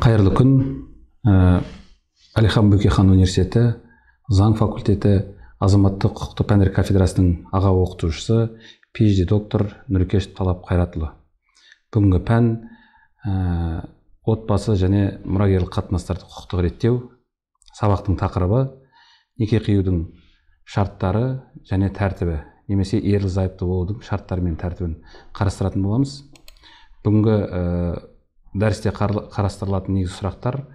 Қайырлы күн. Әлихан Бөкейхан университеті заң факультеті азаматтық құқықтық пәндер кафедрасының аға оқытушысы, PhD доктор Нұркеш Талап Қайратұлы. Бүгінгі пән отбасы және мұрагерлік қатынастарды құқықтық реттеу. Сабақтың тақырыбы неке қиюдың шарттары және тәртібі, немесе ерлі зайыпты болудың шарттары мен тәртібін қарастыратын боламыз. Бүгінгі дәрісте қарастырылатын негізгі сұрақтар: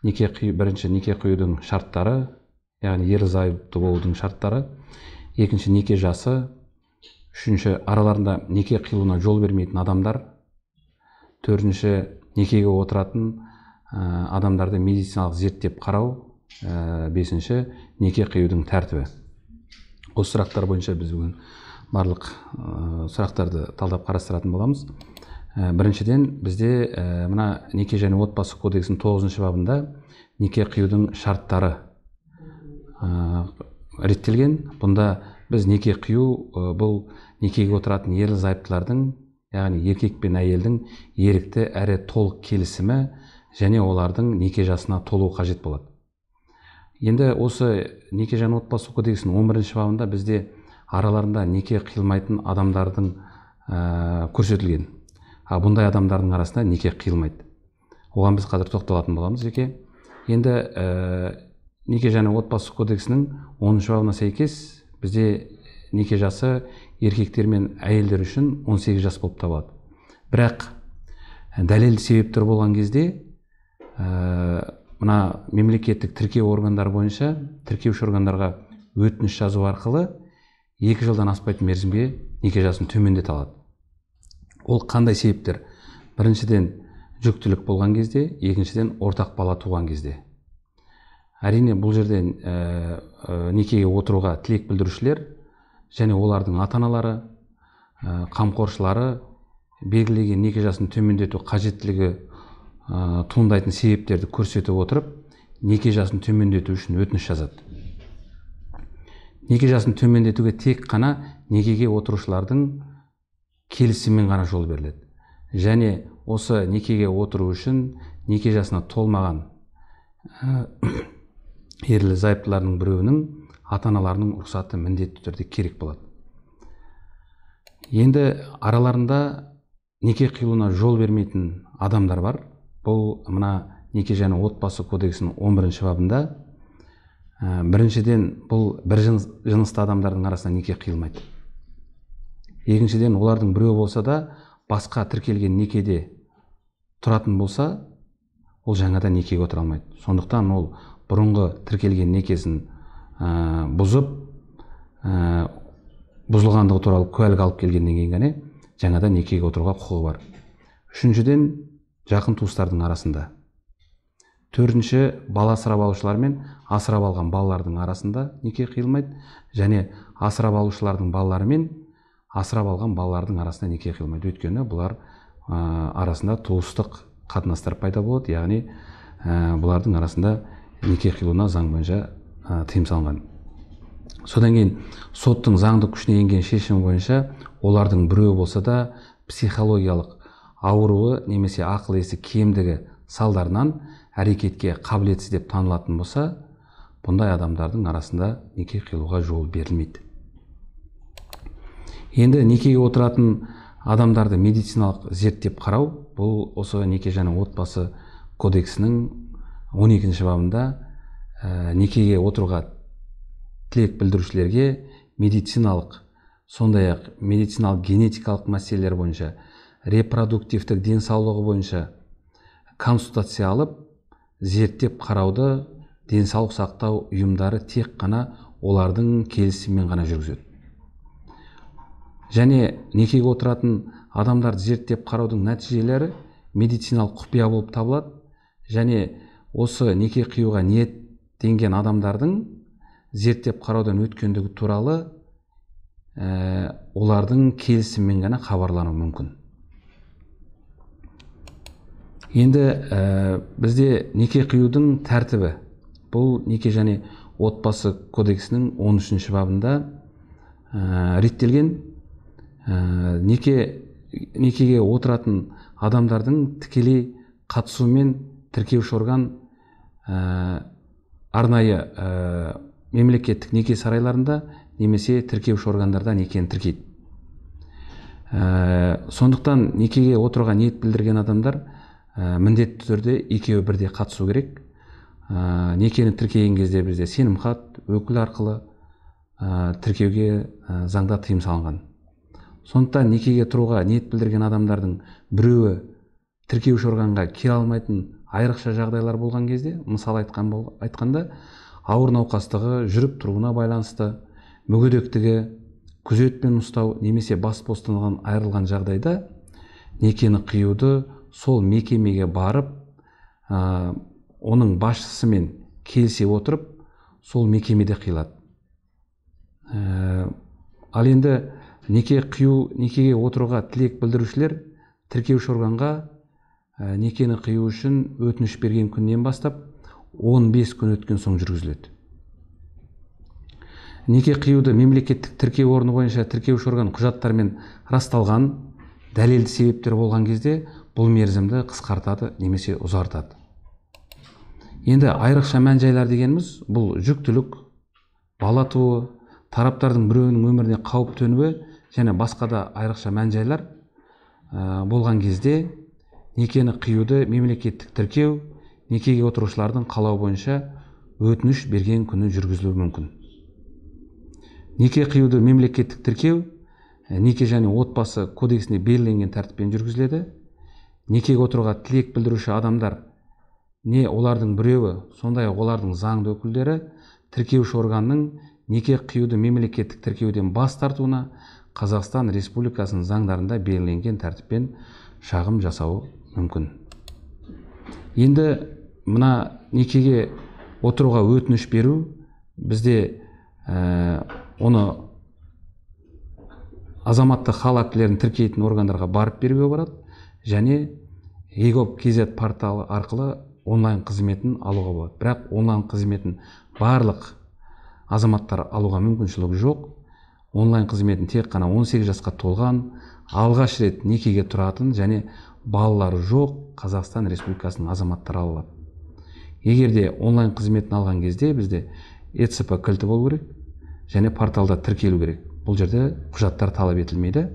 неке қию, бірінші неке қиюдың шарттары, яғни ерлі зайыпты болудың шарттары, екінші неке жасы, үшінші араларында неке қиылуына жол бермейтін адамдар, төртінші некеге отыратын адамдарды медициналық зерттеп қарау, бесінші неке қиюдың тәртібі. Осы сұрақтар бойынша біз бүгін барлық сұрақтарды талдап қарастыратын боламыз. Біріншіден, бізде мына неке және отбасы кодексінің 9 бабында неке қиюдың шарттары реттелген. Бұнда біз неке қию, бұл некеге отыратын ерлі зайыптылардың, яғни еркек пен әйелдің ерікті әрі толық келісімі және олардың неке жасына толуы қажет болады. Енді осы неке және отбасы кодексінің 11 бабында бізде араларында неке қиылмайтын адамдардың көрсетілген. Бұндай адамдардың арасында неке қиылмайды. Оған біз қазір тоқталатын боламыз жеке. Енді неке және отбасы кодексінің 10 бабына сәйкес бізде неке жасы еркектер мен әйелдер үшін 18 жас болып табылады. Бірақ дәлелді себептер болған кезде мына мемлекеттік тіркеу органдары бойынша тіркеуші органдарға өтініш жазу арқылы 2 жылдан аспайтын мерзімге неке жасын төмендете алады. Ол қандай себептер? Біріншіден, жүктілік болған кезде, екіншіден, ортақ бала туған кезде. Әрине, бұл жерде некеге отыруға тілек білдірушілер және олардың ата-аналары, қамқоршылары белгілеген неке жасын төмендету қажеттілігі туындайтын себептерді көрсетіп отырып, неке жасын төмендету үшін өтініш жазады. Неке жасын төмендетуге тек қана некеге отырушылардың келісіммен ғана жол беріледі. Және осы некеге отыру үшін неке жасына толмаған ерлі зайыптылардың біреуінің ата-аналарының рұқсаты міндетті түрде керек болады. Енді араларында неке қиылуына жол бермейтін адамдар бар. Бұл мына неке және отбасы кодексінің 11 бабында. Біріншіден, бұл бір жынысты адамдардың арасында неке қиылмайды. Екіншіден, олардың біреуі болса да басқа тіркелген некеде тұратын болса, ол жаңадан некеге отыра алмайды. Сондықтан ол бұрынғы тіркелген некесін бұзып, бұзылғандығы туралы куәлік алып келгеннен кейін ғана жаңадан некеге отыруға құқығы бар. Үшіншіден, жақын туыстардың арасында. Төртінші, бала асырап алушылар мен асырап алған балалардың арасында неке қиылмайды, және асырап алушылардың балалары мен асырап алған балалардың арасында неке қиылмайды. Өйткені бұлар арасында туыстық қатынастар пайда болады, яғни бұлардың арасында неке қиылуына заң бойынша тыйым салынған. Содан кейін соттың заңды күшіне енген шешімі бойынша олардың біреуі болса да психологиялық ауруы немесе ақыл есі кемдігі салдарынан әрекетке қабілетсіз деп танылатын болса, бұндай адамдардың арасында неке қиылуға жол берілмейді. Енді некеге отыратын адамдарды медициналық зерттеп қарау, бұл осы неке және отбасы кодексінің 12 бабында некеге отыруға тілек білдірушілерге медициналық, сондай-ақ медициналық генетикалық мәселелер бойынша, репродуктивтік денсаулығы бойынша консультация алып, зерттеп қарауды денсаулық сақтау ұйымдары тек қана олардың келісімімен ғана жүргізеді. Және некеге отыратын адамдарды зерттеп қараудың нәтижелері медициналық құпия болып табылады, және осы неке қиюға ниеттенген адамдардың зерттеп қараудан өткендігі туралы олардың келісімімен ғана хабарлануы мүмкін. Енді бізде неке қиюдың тәртібі, бұл неке және отбасы кодексінің 13 бабында реттелген. Некеге отыратын адамдардың тікелей қатысуымен тіркеуші орган арнайы мемлекеттік неке сарайларында немесе тіркеуші органдарда некені тіркейді. Сондықтан некеге отыруға ниет білдірген адамдар міндетті түрде екеуі бірдей қатысу керек. Некені тіркеген кезде бізде сенімхат, өкіл арқылы тіркеуге заңда тыйым салынған. Сондықтан некеге тұруға ниет білдірген адамдардың біреуі тіркеуші органға келе алмайтын айрықша жағдайлар болған кезде, мысал айтқанда, ауыр науқастығы, жүріп тұруына байланысты, мүгедектігі, күзетпен ұстау немесе бас бостандығынан айырылған жағдайда некені қиюды сол мекемеге барып, оның басшысымен келісе отырып, сол мекемеде қиылады. Ал енді неке қию, некеге отыруға тілек білдірушілер тіркеуші органға некені қию үшін өтініш берген күннен бастап 15 күн өткен соң жүргізіледі. Неке қиюды мемлекеттік тіркеу орны бойынша тіркеуші орган құжаттармен расталған дәлелді себептер болған кезде бұл мерзімді қысқартады немесе ұзартады. Енді айрықша мән-жайлар дегеніміз бұл жүктілік, бала туу, тараптардың біреуінің өміріне қауіп төнуі және басқа да айрықша мән-жайлар болған кезде некені қиюды мемлекеттік тіркеу некеге отырушылардың қалауы бойынша өтініш берген күні жүргізілуі мүмкін. Неке қиюды мемлекеттік тіркеу неке және отбасы кодексіне белгіленген тәртіппен жүргізіледі. Некеге отыруға тілек білдіруші адамдар не олардың біреуі, сондай-ақ олардың заңды өкілдері тіркеуші органның неке қиюды мемлекеттік тіркеуден бас тартуына Қазақстан Республикасының заңдарында белгіленген тәртіппен шағым жасауы мүмкін. Енді мына некеге отыруға өтініш беру бізде оны азаматтық хал актілерін тіркейтін органдарға барып беруге болады және egov.kz порталы арқылы онлайн қызметін алуға болады. Бірақ онлайн қызметін барлық азаматтар алуға мүмкіншілігі жоқ. Онлайн қызметін тек қана 18 жасқа толған, алғаш рет некеге тұратын және балалары жоқ Қазақстан Республикасының азаматтары ала алады. Егер де онлайн қызметін алған кезде бізде ЭЦП кілті болу керек және порталда тіркелу керек. Бұл жерде құжаттар талап етілмейді.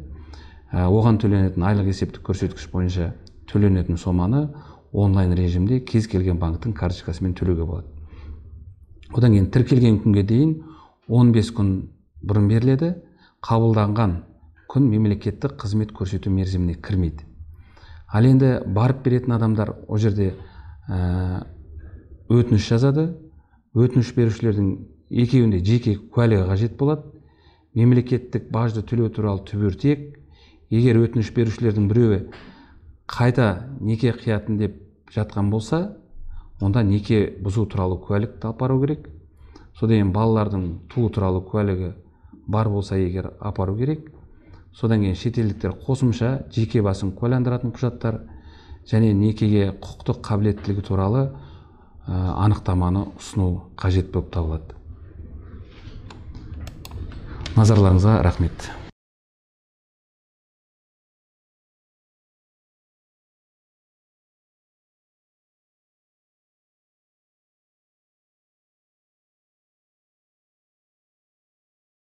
Оған төленетін айлық есептік көрсеткіш бойынша төленетін соманы онлайн режимде кез келген банктің карточкасымен төлеуге болады. Одан кейін тіркелген күнге дейін 15 күн бұрын беріледі. Қабылданған күн мемлекеттік қызмет көрсету мерзіміне кірмейді. Ал енді барып беретін адамдар ол жерде өтініш жазады. Өтініш берушілердің екеуінде жеке куәлігі қажет болады. Мемлекеттік бажды төлеу туралы түбіртек. Егер өтініш берушілердің біреуі қайта неке қиятын деп жатқан болса, онда неке бұзу туралы куәлік апару керек. Содан кейін балалардың туу туралы куәлігі бар болса егер апару керек. Содан кейін шетелдіктер қосымша жеке басын куәландыратын құжаттар және некеге құқықтық қабілеттілігі туралы анықтаманы ұсыну қажет болып табылады. Назарларыңызға рахмет.